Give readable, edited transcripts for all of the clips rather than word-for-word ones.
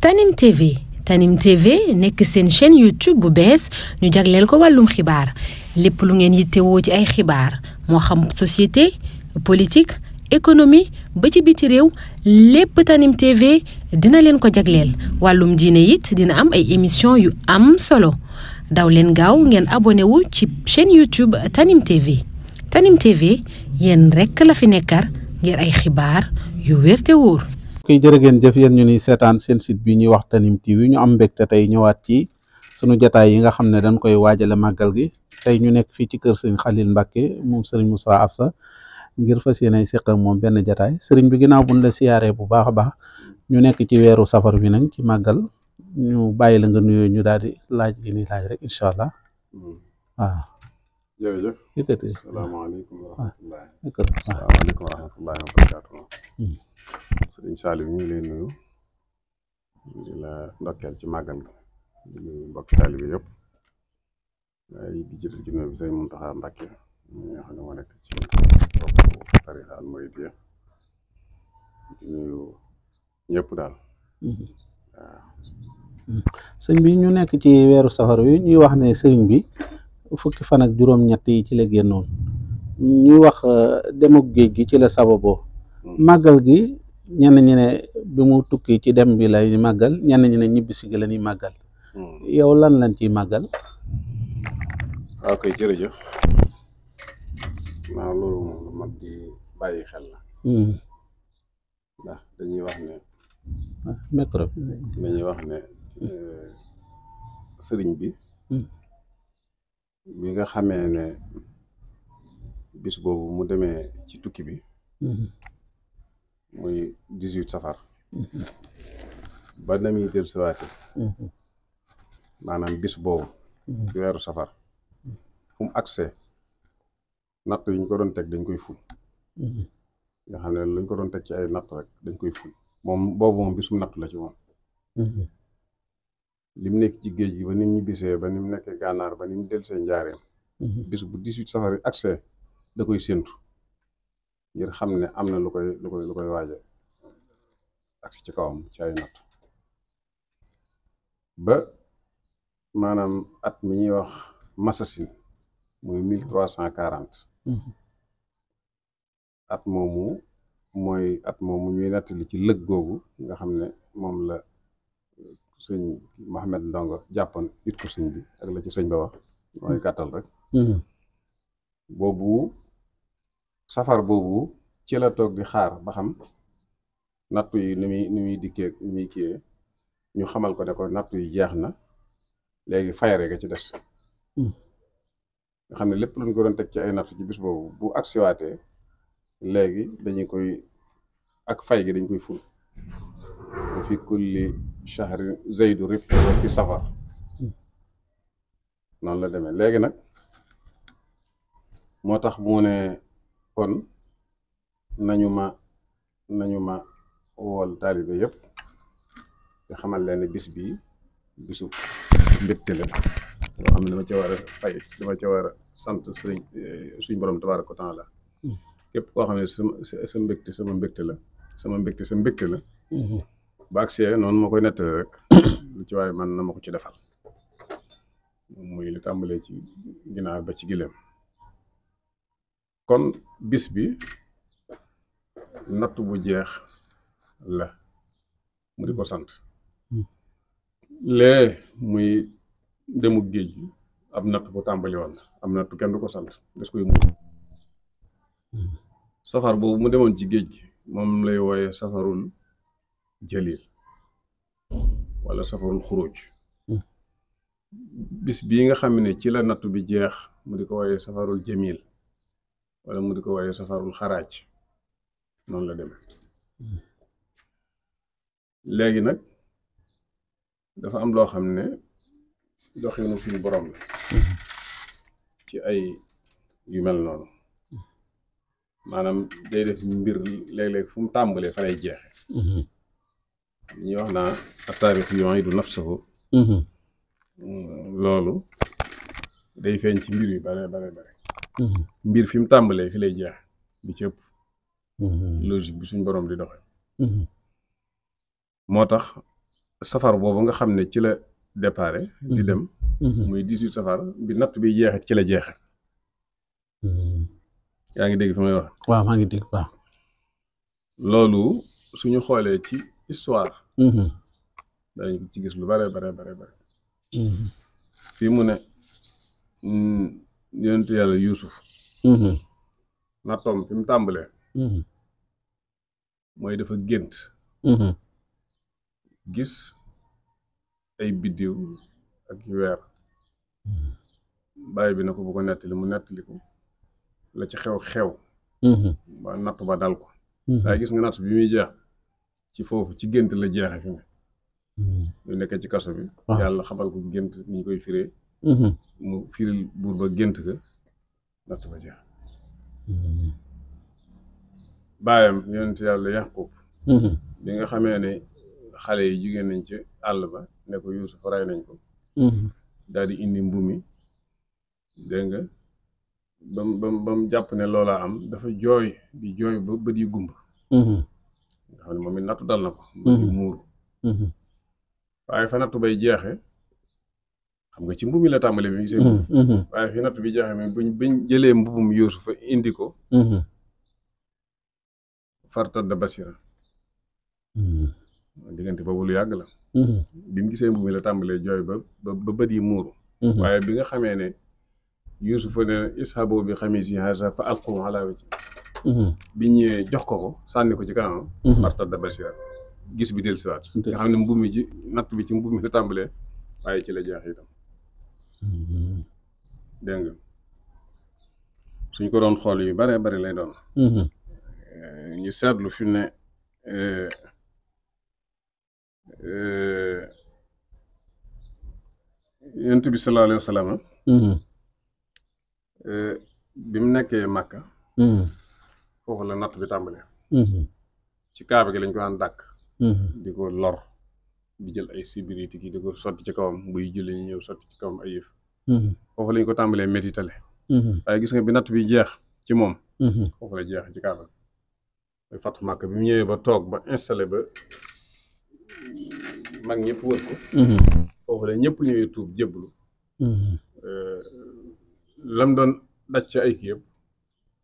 Tanim TV Tanim TV nekk seen chaîne YouTube bu bees ñu jagleel ko wàllum xibaar lépp lu ngeen yittewoo ci ay xibaar moo xam société politique économie ba ci biti réew lépp Tanim TV dina leen ko jagleel wàllum diine it dina am ay émission yu am solo daw leen gaaw ngeen abonné wu ci chaîne YouTube Tanim TV Tanim TV yéen rekk la fi nekkar ngir ay xibaar yu wér te wóor. koy jërë ngeen jëf yéen ñu ni seetaan seen site bi ñuy wax Tanim TV ñu am mbégte tey ñëwaat ci sunu jataay yi nga xam ne dañ koy waajale màggal gi tey ñu nekk fii ci kër sëriñ Khalil Mbacke moom sëriñ Moussa Afsa ngir fas yéene seq ak moom benn jataay sëriñ bi ginnaaw buñ la siyaaree bu baax a baax ñu nekk ci weeru safar bi nag ci màggal ñu bàyyi la nga nuyoo ñu daal di laaj li ni laaj rek incha allah waaw. jërëjëf. yëkkati salaamaaleykum wa rahmatulah. yëkkati salaamaaleykum wa rahmatulah wa barakaatu. sëriñ Saliou ñu ngi lay nuyu di la ndokkeel ci màggal gi di nuyu mbokk taalibe yëpp waaye di jiital ci nuyu bi sëriñ Mountakha Mbacké ñi nga xam ne moo nekk ci boppu tarixa al muridiyya di nuyu ñëpp daal. waaw. sëñ bi ñu nekk ci weeru safar wi ñuy wax ne sëriñ bi fukki fan ak juróom-ñett yi ci la génnoon ñuy wax demuk géej gi ci la sababoo màggal gi ñenn ñi ne bi mu tukki ci dem bi lay màggal ñenn ñi ne ñibbisi gi la ñuy màggal yow lan lañ ciy màggal. waaw kay jërëjëf naa loolu moom lu mag di bàyyi xel la ndax dañuy wax ne sëriñ bi bi nga xamee ne bis boobu mu demee ci tukki bi muy 18 safar ba na muy del siwaate maanaam bis boobu ci weeru safar fu mu accès natt yi ñu ko doon teg dañ koy ful nga xam ne luñ ko doon teg ci ay natt rek dañ koy ful moom boobu moom bisum natt la ci moom li mu nekk ci géej gi ba ni mu ñibbisee ba ni mu nekkee gànnaar ba ni mu del see njaareem bis bu 18 safar yi accès da koy séentu ngir xam ne am na lu koy waaje agsi ci kawam ci ay natt ba maanaam at mi ñuy wax masasin muy 1340 at moomu mooy at moomu ñuy nettali ci lëg googu nga xam ne moom la sëñ Mohamed Ndongo jàppoon it ko sëñ bi ak la ci sëñ ba wax mooy gàttal rek boobu safar boobu ci la toog di xaar ba xam nattu yi ni muy dikkee ni muy kiyee ñu xamal ko ne ko nattu yi jeex na léegi fayare ga ci des nga xam ne lépp luñ ko doon teg ci ay nattu ci bis boobu bu agsiwaatee léegi dañuy koy ak fay gi dañ koy ful wa fi kulli shahrin zaydu rib wa fi safar noonu la demee léegi nag moo tax mu ne kon nañu ma wool taalibe yëpp te xamal leen ne bis bii bisu mbégte la yoo xam ne dama ca war a fay dama ca war a sant suñ borom tabaaraka wa taala képp koo xam ne sa mbégte sama mbégte la sama mbégte sa mbégte la ba agsee noonu ma koy nettale rek lu ci waaye man na ma ko ci defal muy lu tàmbalee ci ginaar ba ci gileem kon bis bi natt bu jeex la mu di ko sant lee muy demu géej gi ab natt bu tàmbali woon am natt kenn du ko sant des koy muñ safar boobu mu demoon ci géej gi moom lay wooye safarul jalil wala safarul xuruj bis bii nga xam ne ci la natt bi jeex mu di ko wooye safarul jamil wala mu di ko wooye safarul xaraaj noonu la demee léegi nag dafa am loo xam ne doxinu suñu borom la ci ay yu mel noonu maanaam day def mbir léeg-léeg fu mu tàmbalee fa lay jeexe li ñuy wax naa attaarix yu'iidu nafsahu loolu day feeñ ci mbir yu bare mbir fi mu tàmbalee fi lay jeex li ci ëpp logique bi suñ borom di doxe moo tax safar boobu nga xam ne ci la déparé di dem muy 18 safar bi natt bi jeexit ci la jeexe yaa ngi dégg fi may wax waaw maa ngi dégg waaw loolu suñu xoolee ci histoire danañ ci gis lu bare fii mu ne yonent yàlla Yuusuf nattoom fi mu tàmbalee mooy dafa gént gis ay biddiw ak weer bàyyi bi na ko bu ko nettali mu nettali ko la ci xew ba natt ba dal ko waaye gis nga natt bi muy jeex ci foofu ci gént la jeexe fi mu ñu nekkee ci kaso bi yàlla xamal ko gént ni ñu koy firee mu firil buur ba gént ga natt ba jeex baayam yonent yàlla Yaqub bi nga xamee ne xale yi jigéen nañ ci àll ba ne ko Yuusuf ray nañ ko daal di indi mbumi dégg nga bam jàpp ne loolaa am dafa jooy di jooy ba bët yi gumba nga xam ne moom it nattu dal na ko bët yi muuru waaye fa nattu bay jeexe xam nga ci mbumi la tàmbale bi gisee mbumi waaye fi nattu bi jeexe mais buñ jëlee mbubum Yuusuf fa indi ko fartadda basira diggante boobu lu yàgg la bi mu gisee mbumi la tàmbalee jooy ba bët yi muuru waaye bi nga xamee ne Yuusufa ne ishabu bi xamisi haza fa alqu ala wajhi bi ñëwee jox ko sànni ko ci kanam fartadda basira gis bi del siwaat nga xam ne mbumi ci natt bi ci mbumi la tàmbalee waaye ci la jeex itam dégg nga suñ ko doon xool yu bare lay doon ñu seetlu fi ne yonent bi sallallahu alayhi wa sallam bi mu nekkee Makka foofu la natt bi tàmbalee ci kaaba gi lañ ko daan dàkk di ko lor di jël ay sibiriti ki di ko sotti ci kawam buy julli ñu ñëw sotti ci kawam ay yëf foofu lañ ko tàmbalee métitale waaye gis nga bi natt bi jeex ci moom foofu la jeex ci kaaba gi fatu Makka bi mu ñëwee ba toog ba installé ba mag ñëpp wër ko foofu la ñëpp ñëwee tuub jébbalu lam doon daj ci ay kii yëpp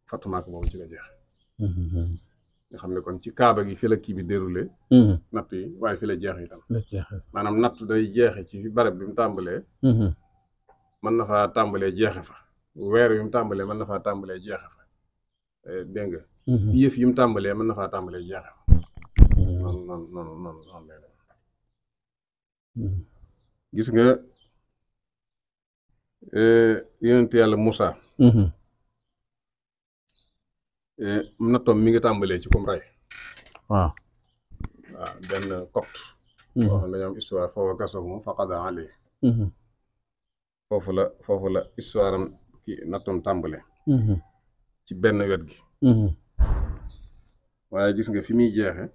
fatu Makka boobu ci la jeex nga xam ne kon ci kaaba gi fi la kii bi déroulé natt yi waaye fi la jeex itam maanaam natt day jeexe ci fi barab bi mu tàmbalee mën na faa tàmbalee jeexe fa weer yi mu tàmbalee mën na faa tàmbalee jeexe fa dégg nga yëf yi mu tàmbalee mën na faa tàmbalee jeexe fa noonu lay doon gis nga yonent yàlla Moussa nattoom mi ngi tàmbalee ci kum rey waaw benn copte boo xam ne dañoo am histoire foofa kasahu faqada ali foofu la histoire am ki nattoom tàmbalee ci benn wet gi waaye gis nga fi muy jeexe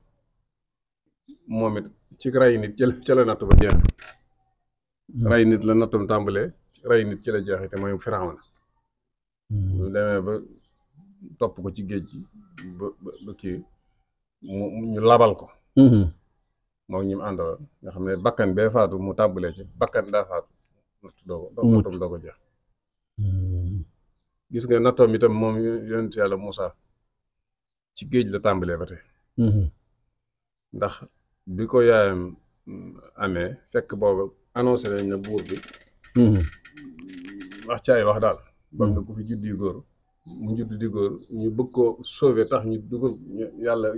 moom it ci rey nit ca la natt ba jeexe rey nit la nattoom tàmbalee rey nit ci la jeexe te mooy Firawna ñu demee ba topp ko ci géej gi ba kii ñu labal ko moom ñu mu àndaloon nga xam ne bakkan bee faatu mu tàmbalee ci bakkan daa faatu nattoom doo ko jeex gis nga nattoom itam moom yonent yàlla Moussa ci géej la tàmbalee ba tey ndax bi ko yaayam amee fekk boobu annoncé nañ na buur bi wax ci ay wax daal bam na ku fi judd yu góor mu judd di góor ñu bëgg ko sauver tax ñu dugal yàlla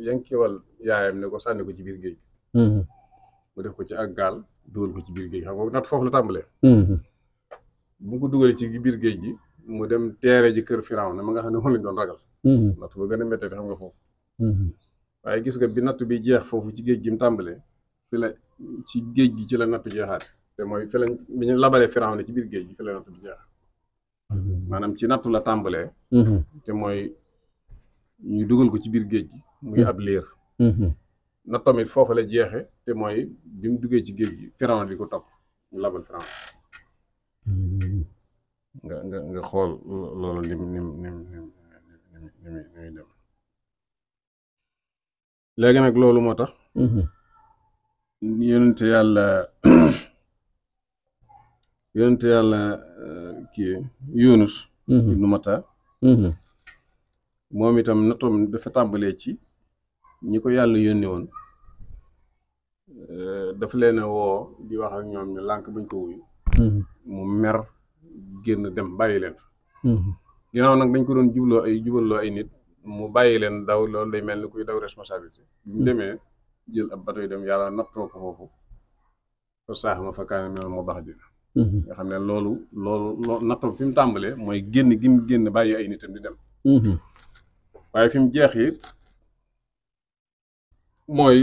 yankiwal yaayam ne ko sànni ko ci biir géej mu def ko ci ak gaal dugal ko ci biir géej xam nga natt foofu la tàmbalee bu ko dugalee ci biir géej gi mu dem teere ji kër Firawna ma nga xam ne moom lañ doon ragal natt ba gën a méttee xam nga foofu waaye gis nga bi natt bi jeex foofu ci géej gi mu tàmbalee fi la ci géej gi ci la natt jeexaat te mooy fi lañ bi ñu labalee Firawna ci biir géej gi fi la natt bi jeex maanaam ci nattu la tàmbalee te mooy ñu dugal ko ci biir géej gi muy ab liir nattoom it foofu la jeexe te mooy bi mu duggee ci géej gi Firawna di ko topp ñu labal Firawna nga xool loolu ni muy dem léegi nag loolu moo tax yonente yàlla yonente yàlla kii Yunus ibnu Matta moom itam nattoom dafa tàmbalee ci ñi ko yàlla yónni woon dafa leen a woo di wax ak ñoom ñu lànk bañ ko wuyu mu mer génn dem bàyyi leen fa ginnaaw nag dañ ko doon juballoo ay nit mu bàyyi leen daw loolu day mel ni kuy daw responsabilité bi mu demee jël ab bato yi dem yàlla nattoo ko foofu fa saax ma fa kaane mel moo baax dina nga xam ne loolu nattoo fi mu tàmbalee mooy génn gi mu génn bàyyi ay nitam di dem waaye fi mu jeex it mooy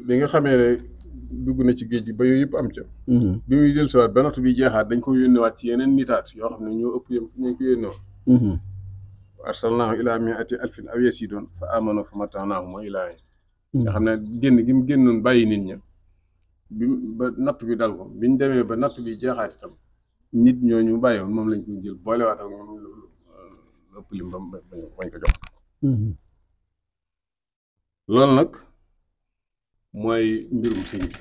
bi nga xamee ne dugg na ci géej gi ba yooyu yëpp am ca bi muy jël siwaat ba nattu bi jeexaat dañ ko yónnewaat ci yeneen nitaat yoo xam ne ñoo ëpp yëpp ñu ko yónnewoon arsalnaahu ilaa mi'ati alfin aw yasiidoon fa amanu fa matta'naahum ilaa hiin nga xam ne génn gi mu génnoon bàyyi nit ña bi ba natt bi dal ko biñ demee ba natt bi jeexaat itam nit ñooñu bàyyi woon moom lañ ko jël boolewaat ak moom ëpp lim ba bañ ko jox loolu nag mooy mbirum sëñ bi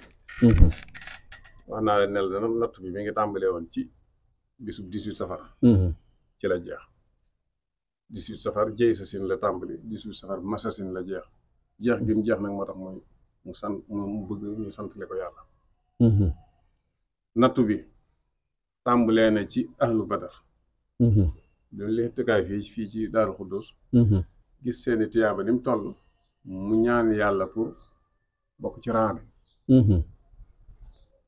wax naa la nel dana natt bi mi ngi tàmbalee woon ci bisub 18 safar ci la jeex 18 safar jëy sa sin la tàmbali 18 safar masa sin la jeex gi mu jeex nag moo tax mooy mu bëgg ñu santale ko yàlla nattu bi tàmbalee na ci ahlu badar dañ leen tëkkaay fii ci Daaru Xuddus gis seeni tiyaaba ni mu toll mu ñaan yàlla pour bokk ci rang bi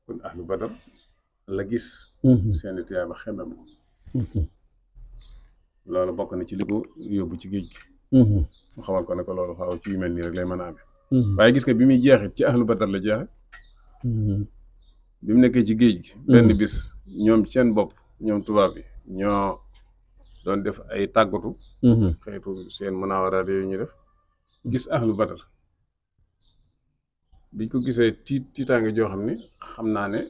kon ahlu badar la gis seeni tiyaaba xemem ko loolu bokk na ci li ko yóbbu ci géej gi mu xamal ko ne ko loolu faaw ci yu mel nii rek lay mën a amee waaye gis nga bi muy jeexit ci ahlu badar la jeexe bi mu nekkee ci géej gi benn bis ñoom seen bopp ñoom tubaab bi ñoo doon def ay tàggatu xeetu seen munaawara yooyu ñu def gis ahlu badar biñ ko gisee tiitaange joo xam ni xam naa ne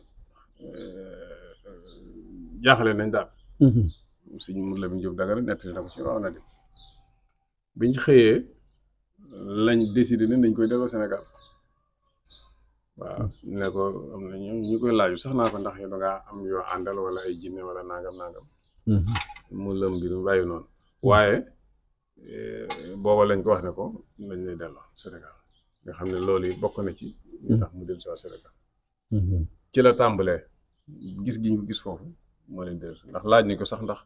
jaaxale nañ daal sëñ Mur Lamin Jóob Dagana nettali na ko ci raw na dem biñ xëyee lañ décidé ne dañ koy delloo Sénégal waaw ne ko am na ñu koy laaju sax naa ko ndax yow dangaa am yoo àndal wala ay jinne wala nangam mu lëm mbir mi bàyyi noonu waaye booba lañ ko wax ne ko lañ lay delloo Sénégal nga xam ne loolu yi bokk na ci ñu tax mu dellu si waat Sénégal ci la tàmbalee gis gi ñu ko gis foofu moo leen dellu ndax laaj nañ ko sax ndax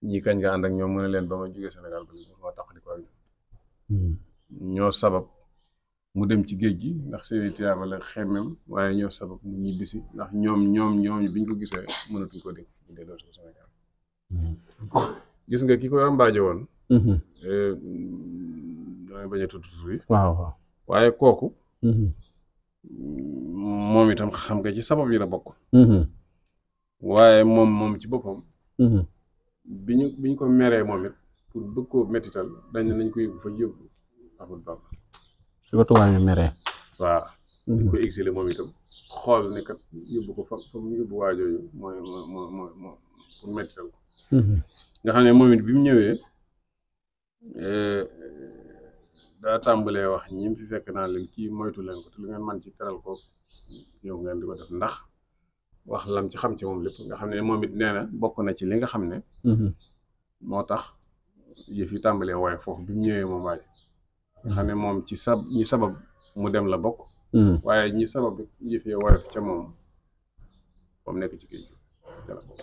ñii kañ nga ànd ak ñoom mu ne leen ba ma jógee Sénégal ba ma tax di ko ak ñoo sabab mu dem ci géej gi ndax seeni tiyaaba la xemmem waaye ñoo sabab mu ñibbisi ndax ñoom biñ ko gisee mënatuñ ko dégg ñu delloo si ko Sénégal gis nga ki ko rambaaje woon damay bañ a tudd tur yi waaw waaye kooku moom itam xam nga ci sabab yi la bokk waaye moom ci boppam biñ ko meree moom it pour bëgg koo mettital dañ ne nañ ko yóbbu fa yóbbu Ahmadu Bamba su ko tubaab yi meree waaw dañ ko exilé moom itam xool ne kat yóbbu ko fa mu yóbbu waajooyu mooy pour mettital ko nga xam ne moom it bi mu ñëwee daa tàmbalee wax ñi fi fekk naa leen kii moytu leen ko te lu ngeen man ci teral ko yow ngeen di ko def ndax wax lam ci xam ci moom lépp nga xam ne moom it nee na bokk na ci li nga xam ne moo tax yëf yi tàmbalee waaye foofu bi mu ñëwee moom waaye nga xam ne moom ci ñi sabab mu dem la bokk waaye ñi sabab yëf yi woyof ca moom moom nekk ci géej gi ca la bokk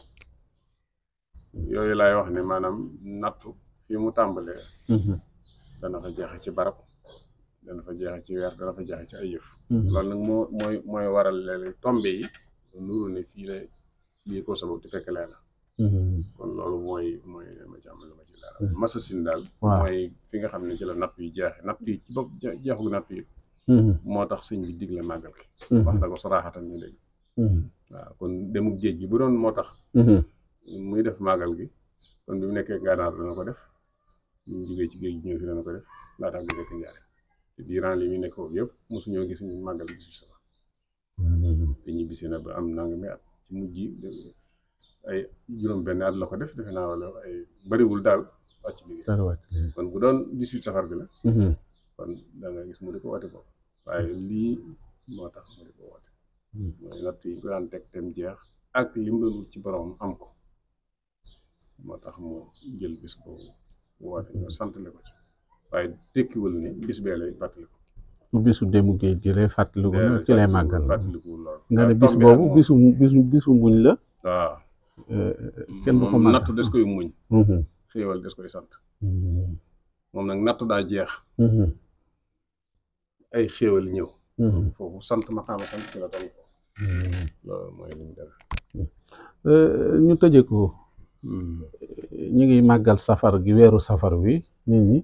yooyu laay wax ne maanaam nattu fii mu tàmbalee dana fa jeexe ci barab dana fa jeexe ci weer dana fa jeexe ci ay yëf loolu nag mooy waral léeg-léeg tombe yi nuru ne fii la lii ko sabab di fekk leen kon loolu mooy ma ci am lu ma ci leeral masasin daal mooy fi nga xam ne ci la natt yi jeexe natt yi ci bopp jeexu natt yi moo tax sëñ bi digle màggal ki wax na ko saraaxatan ñu dégg waaw kon demuk géej gi bu doon moo tax muy def màggal gi kon bi mu nekkee Gànnaar dana ko def ñu jógee ci géej gi ñëw fi dana ko def laataa mu nekk Njaaréem te diiran li muy nekk foofu yëpp mosuñoo gis ñu màggal gi si sama te ñu bisee na ba am nangami at ci mujj ay juróom-benn at la ko def defe naa wala ay bariwul daal wàcc bi kon bu doon 18 safar bi la kon da nga gis mu di ko wate ko waaye lii moo tax mu di ko woote mooy natt yi ko daan teg tem jeex ak lim doon wut ci borom am ko moo tax mu jël bis boobu woote ñu santale ko ci waaye tekkiwul ni bis bee lay fàttaliku bisu démb géej gi lay fàttaliku ci lay màggal fàttaliku lool nga ne bis boobu bisu muñ la waaw kenn du ko moom màggal nattu des koy muñ xéewal des koy sant moom nag nattu daa jeex ay xéewal ñëw foofu sant ma xaama sant ci la tam loolu mooy li mu def ñu tëje ko ñu ngi màggal safar gi weeru safar wi nit ñi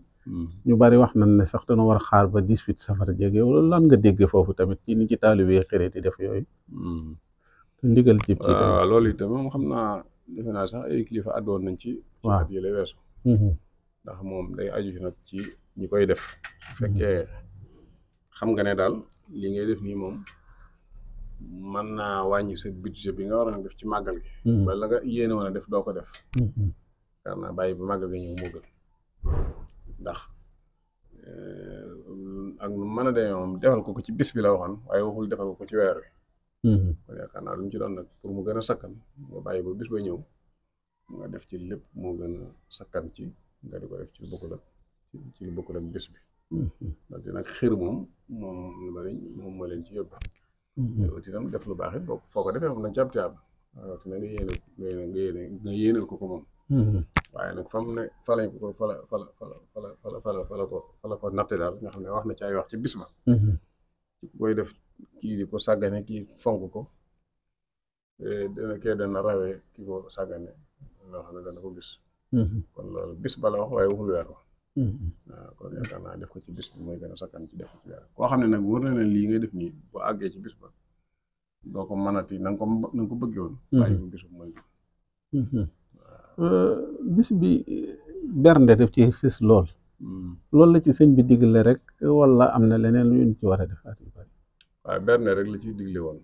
ñu bari wax nañ ne sax dana war a xaar ba 18 safar jege wala lan nga dégg foofu tamit ci ni ci taalibe xëre di def yooyu te ndigal jib ci waaw loolu itam moom xam naa defe naa sax ay kilifa àddoon nañ ci at yi la weesu ndax moom day aju fi nag ci ñi koy def su fekkee xam nga ne daal li ngay def nii moom mën naa wàññi sa budget bi nga war a def ci màggal gi ba la nga yéene woon a def doo ko def kar naa bàyyi ba màggal gi ñëw moo gën ndax ak nu mën a demee moom defal ko ci bis bi la waxoon waaye waxul defal ko ci weer wi kon yaakaar naa lu mu ci doon nag pour mu gën a sakkan nga bàyyi ba bis ba ñëw nga def ci lépp moo gën a sakkan ci nga di ko def ci lu bokkul ak bis bi ndaxte nag xër moom lu bari moom moo leen ci yóbbu mais aussi itam def lu baax it boo foo ko defee moom dañ ci am tiyaab waaw te na nga yéenal ko moom waaye nag fa mu ne fa lañ ko fa la ko natte daal nga xam ne wax na ci ay wax ci bis ba booy def kii di ko sàggane kii fonk ko dana rawee kii ko sàggane loo xam ne dana ko gis kon loolu bis ba la wax waaye waxul weer wax waaw kon yaakaar naa def ko ci bis bi mooy gën a sakkan ci def ko ci weer koo xam ne nag wóor na leen lii ngay def nii boo àggee ci bis ba doo ko mënati na nga ko bëggee woon bàyyi bu bis bu mooy bis bi bernde def ci fis lool loolu la ci sëñ bi digle rek wala am na leneen lu ñu ci war a defaat yu bari waaye bernde rek la ciy digle woon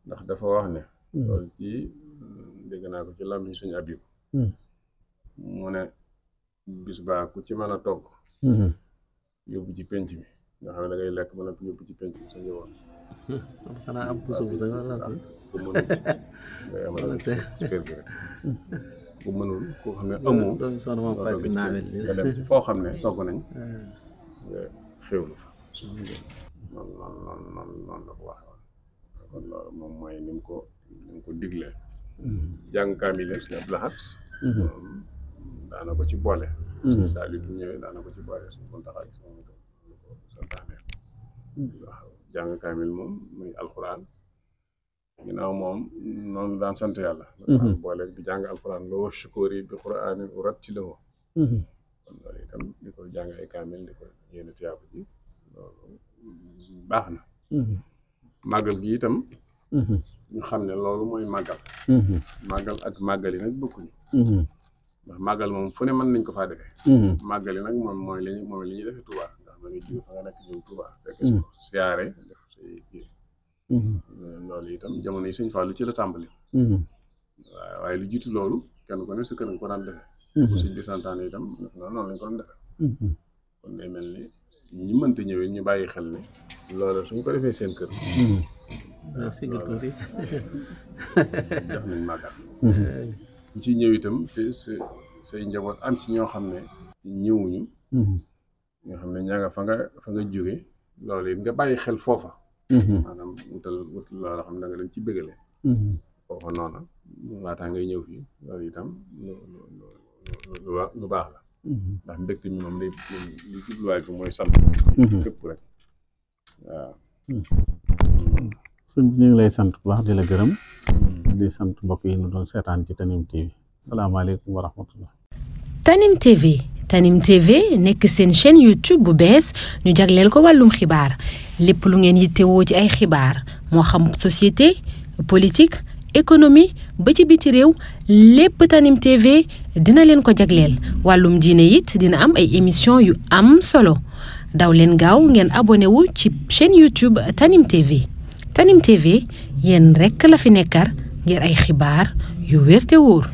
ndax dafa wax ne loolu ci dégg naa ko ci làmmiñ suñu abib mu ne bis baa ku ci mën a togg yóbbu ci penc bi nga xam ne da ngay lekk ba noppi yóbbu ci penc bi sa njaboot xanaa am puso bu nga ngay amal ci kër gi rek ku mënul koo xam ne amoo nga dem ci foo xam ne togg nañ nga xéwlu fa noonu la ko waxee woon kon loolu moom mooy ni mu ko diglee jàng kaamil si Abdou Lahad daana ko ci boole suñu saali bu ñëwee daana ko ci boole suñu kon taxaa gis moom ko santaane waaw jàng kaamil moom muy alxuraan ginnaaw moom noonu daan sant yàlla daan boole di jàng alxuraan loo sukóori bi quraanin urat ci lawoo kon loolu itam di ko jàng ay kaamil di ko yéene tiyaaba ji loolu baax na màggal gi itam ñu xam ne loolu mooy màggal màggal ak màggal yi nag bokkuñu ndax màggal moom fu ne mën nañ ko faa defee màggal yi nag moom mooy li ñuy defee Touba ndax ma ngi jiw fa nga nekk ñëw Touba fekk si ko siyaare def say kii loolu itam jamono yi sëñ Fallu ci la tàmbali waaye lu jiitu loolu kenn ko ne sa kër nga ko daan defee bu sëñ bi santaane itam noonu lañ ko doon defee kon day mel ni ñi mënta ñëwee ñu bàyyi xel ne loolu suñ ko defee seen kër jox nañ màggal ku ci ñëw itam te say njaboot am ci ñoo xam ne ñëwuñu ñoo xam ne ñaa nga fa nga jóge loolu it nga bàyyi xel foofa maanaam wutal loola xam ne da nga leen ci bëggale foofa noona laataa ngay ñëw fii loolu itam lu baax la ndax mbégte mi moom li jubluwaay bi mooy sant fépp rek waaw sëñ bi ñu ngi lay sant bu baax di la gërëm di sant mbokk yi ñu doon seetaan ci Tanim TV salaamaaleykum wa rahmatullah Tanim TV nekk seen chaîne YouTube bu bees ñu jagleel ko wàllum xibaar lépp lu ngeen yittewoo ci ay xibaar moo xam société politique économie ba ci biti réew lépp Tanim TV dina leen ko jagleel wàllum diine it dina am ay émission yu am solo daw leen gaaw ngeen abonné wu ci chaîne YouTube Tanim TV Tanim TV yéen rekk la fi nekkar ngir ay xibaar yu wér te wóor